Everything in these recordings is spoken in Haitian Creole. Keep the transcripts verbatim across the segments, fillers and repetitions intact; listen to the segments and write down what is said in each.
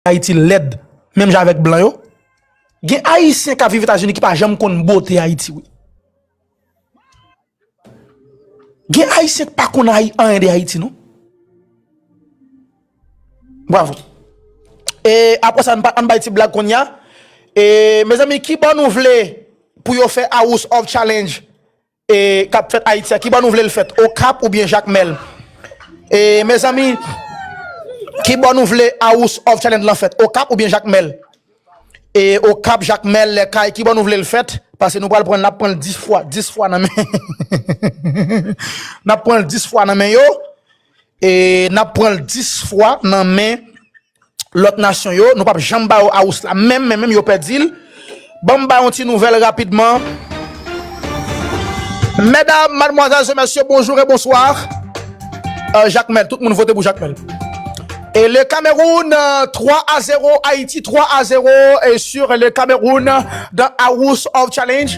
Ayiti lèd, menm jan avèk blan yo. Gen Ayisyen k ap viv Etazini ki pa janm konn bote Ayiti, wi. Gen Ayisyen k pa konn ay-, anyen de Ayiti, non. Bravo. E apre sa, ann pa-, ann bay ti blag kounye a. E, mezanmi, ki bò nou vle pou yo fè House of Challenge, e, k ap fèt Ayiti a? Ki bò nou vle l fèt? Okap oubyen Jakmèl? E, mezanmi, ki bò nou vle House of Challenge lan fèt? Okap oubyen Jakmèl? E Okap, Jakmèl, Lèkay, ki bò nou vle l fèt? Paske nou pral pran, n ap pran l dis fwa, dis fwa nan men. N ap pran l dis fwa nan men yo. E n ap pran l dis fwa nan men lòt nasyon yo. Nou p ap janm ba yo House la. Menm, menm, menm yo pèdi l. Ban m ba yon ti nouvèl rapidman. Mesdames, mademoiselles et messieurs, bonjour et bonsoir. Euh, Jakmèl, tout moun vote pou Jakmèl. Et le Cameroun, euh, trois à zéro, Haïti trois à zéro, et sur le Cameroun dans House of Challenge.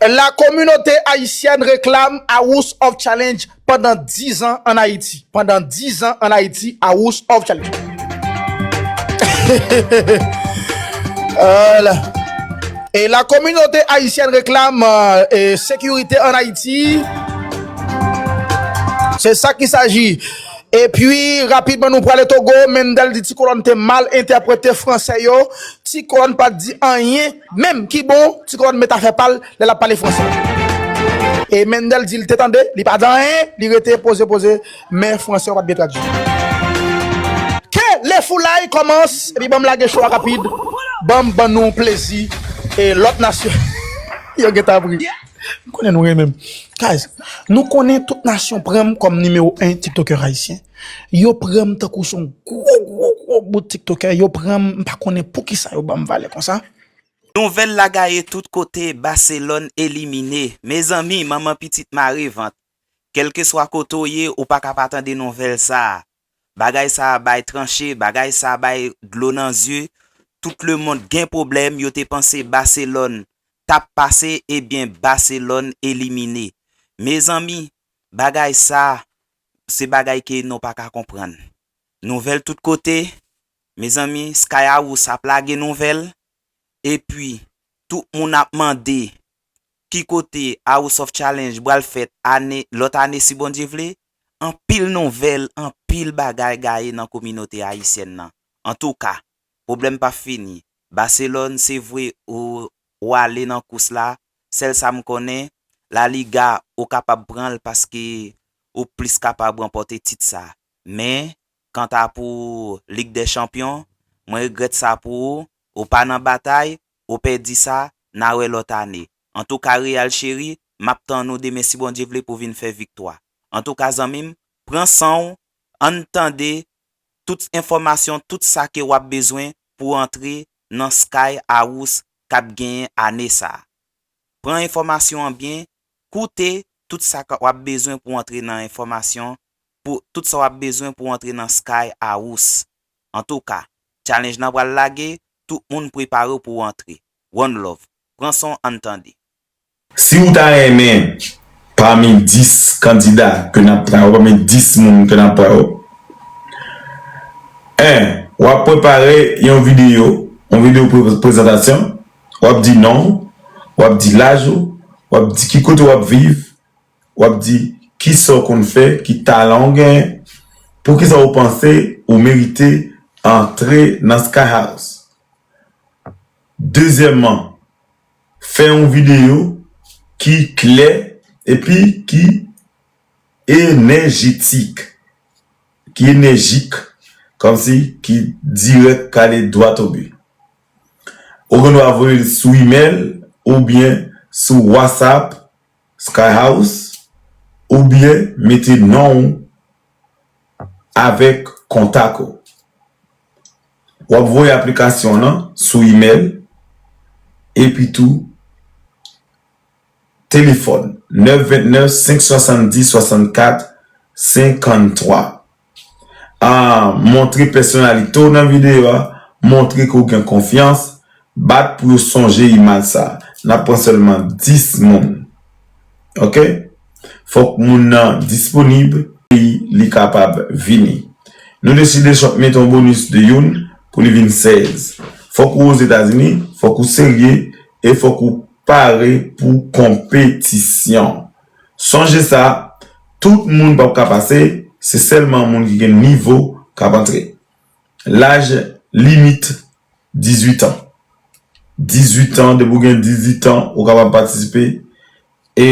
La communauté haïtienne réclame House of Challenge pendant dix ans en Haïti. Pendant dix ans en Haïti, House of Challenge. Euh, la- Et la communauté haïtienne réclame, euh, et sécurité en Haïti. C'est ça qu'il s'agit. Epi, rapidman, nou prale Togo. Mendel di Ti Kolòn te mal entèprete fransè yo. Ti Kolòn pa t di anyen. Menm ki bon, Ti Kolòn met afè pa l lè l ap pale fransè. E Mendel di l te tande, li pa di anyen, li rete poze, poze. Men fransè yo pa t byen tradui. Ke le foulay kòmanse, epi ban m lage cho a rapid. Ban m ban nou plezi. E lòt nasyon, yo gentan ap ri. M konnen nou renmen m. Guys, nou konnen tout nasyon pran m kòm nimewo en TikToker ayisyen. Yo pran m tankou se yon gwo, gwo, gwo bout TikToker. Yo pran m, m pa konnen poukisa yo ban m valè konsa. Nouvèl la gaye tout kote, Baselòn elimine. Mezanmi, manman pitit mare vant. Kèlkeswa kote w ye, ou pa ka pa tande nouvèl sa a. Bagay sa a bay tranche, bagay sa a bay dlo nan zye. Tout lemonn gen pwoblèm, yo te panse Baselòn t ap pase, ebyen Baselòn elimine. Mezanmi, bagay sa a, se bagay ke nou pa ka konprann. Nouvèl tout kote, mezanmi, Sky House ap lage nouvèl, epi tout moun ap mande ki kote House of Challenge pral fèt ane, lòt ane si Bondye vle. Anpil nouvèl, anpil bagay gaye nan kominote ayisyèn nan. Antouka, pwoblèm p ap fini. Baselòn, se vre, ou, ou ale nan kous la. Sèl sa m konnen, La Liga, ou kapab pran l paske ou plis kapab ranpòte tit sa. Men, kanta pou Lig dè Chanpyon, mwen regrèt sa pou ou, ou pa nan batay, ou pèdi sa, n a wè lòt ane. Antouka, Real cheri, m ap tann ou demen si Bondye vle pou w vin fè viktwa. Antouka, zanmi m, pran san w, ann tande tout enfòmasyon, tout sa ke w ap bezwen pou w antre nan Sky House k ap genyen ane sa a. Pran enfòmasyon an byen, koute tout sa k w ap bezwen pou w antre nan enfòmasyon, pou tout sa w ap bezwen pou w antre nan Sky House. Antouka, challenge lan pral lage, tout moun prepare w pou w antre. One love. Pran san w, ann tande. Si w ta renmen pami dis kandida ke n ap pran yo, pami dis moun ke n ap pran yo, en, w ap prepare yon videyo, yon videyo pre-, prezantasyon, w ap di non w, w ap di laj ou, w ap di ki kote w ap viv, w ap di kisa w konn fè, ki talan w genyen, poukisa w panse ou merite antre nan Sky House. Dezyèmman, fè yon videyo ki klè epi ki enèjetik, ki enèjik, kòmsi ki dirèk, k ale dwat o bi. Ou gen dwa voye l sou imèl oubyen sou WhatsApp Sky House, oubyen mete non w avèk kontak ou. W ap voye aplikasyon w lan sou imèl epi tou telefòn nèf vennèf senk swasanndis swasannkat senkanntwa. Ah, montre pèsonalite w nan videyo a, montre ke w gen konfyans, bat pou yo sonje imaj sa. N ap pran sèlman dis moun. Oke? Fòk moun nan disponib, epi li kapab vini. Nou deside swap mete yon bonis de youn pou li vin sèz. Fòk ou Ozetazini, fòk ou serye e fòk ou pare pou konpetisyon. Sonje sa, tout moun p ap ka pase, se sèlman moun ki gen nivo k ap antre. Laj limit, dizuit an. Dizuit an, depi w gen dizuit an, ou kapab patisipe. E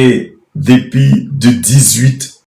depi de dizuit